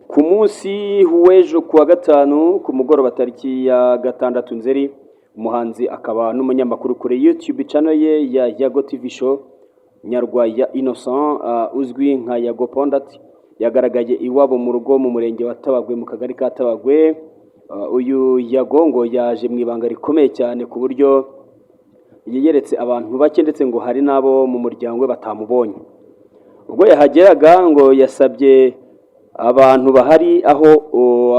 Ku munsi w'ejo ku wa gatanu ku mugoroba, tariki ya 6 Nzeri, umuhanzi akaba n'umunyamakuru kuri YouTube channel ye ya Yago TV Show, Nyarwaya Innocent, uzwi nka Yago Pon Dat, yagaragaye iwabo mu rugo mu murenge wa Tabagwe, mu kagari ka Tabagwe. Uyu Yago ngo yaje mu ibanga rikomeye cyane, ku buryo yiyeretse abantu bake, ndetse ngo hari n'abo mu muryango we batamubonye. Ubwo yahageraga ngo yasabye abantu bahari aho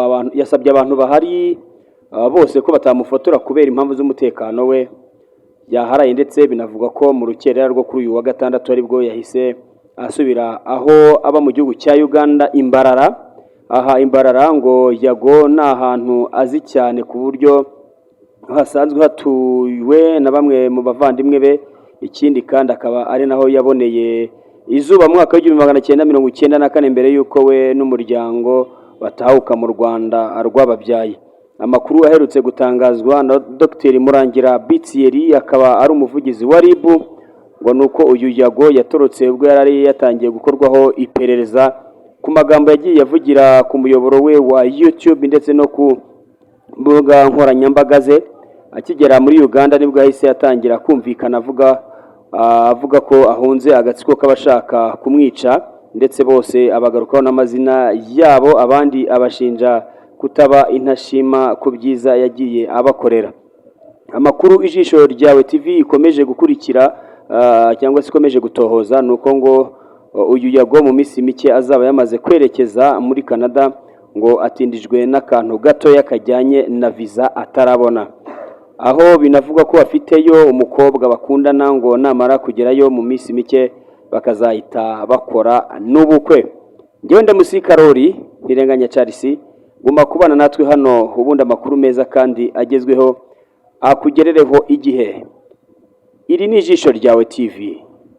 abantu, yasabye abantu bahari bose ko batamufotora kubera impamvu z'umutekano we. Yaharaye, ndetse binavugwa ko mu rukerera rwo kuri uyu wa gatandatu aribwo yahise asubira aho aba mu gihugu cya Uganda, i Mbarara. Aha i Mbarara ngo Yago ni ahantu azi cyane, ku buryo hasanzwe hatuwe na bamwe mu bavandimwe be. Ikindi kandi akaba ari naho yaboneye izuba mu mwaka w'1994, mbere y'uko we n'umuryango batahuka mu Rwanda rwababyaye. Amakuru aherutse gutangazwa na Dr Murangira Bitieri, akaba ari umuvugizi wa RIB, ngo ni uko uyu Yago yatorotse ubwo yari yatangiye gukorwaho iperereza ku magambo yagiye avugira ku muyoboro we wa YouTube ndetse no ku mbuga nkoranyambaga ze. Akigera muri Uganda nibwo yahise atangira kumvikana avuga ko ahunze agatsiko k'abashaka kumwica, ndetse bose abagarukaho n'amazina yabo, abandi abashinja kutaba intashima ku byiza yagiye abakorera. Amakuru Ijisho Ryawe TV ikomeje gukurikira cyangwa se ikomeje gutohoza ni uko ngo uyu Yago mu minsi mike azaba yamaze kwerekeza muri Canada, ngo atindijwe n'akantu gatoya kajyanye na visa atarabona, aho binavugwa ko afiteyo umukobwa bakundana, ngo namara kugerayo mu minsi mike bakazahita bakora n'ubukwe. Njyewe ndamusi Karori Ntirenganya Charles, guma kubana natwe hano, ubundi amakuru meza kandi agezweho akugerereho igihe. Iri ni Ijisho Ryawe TV.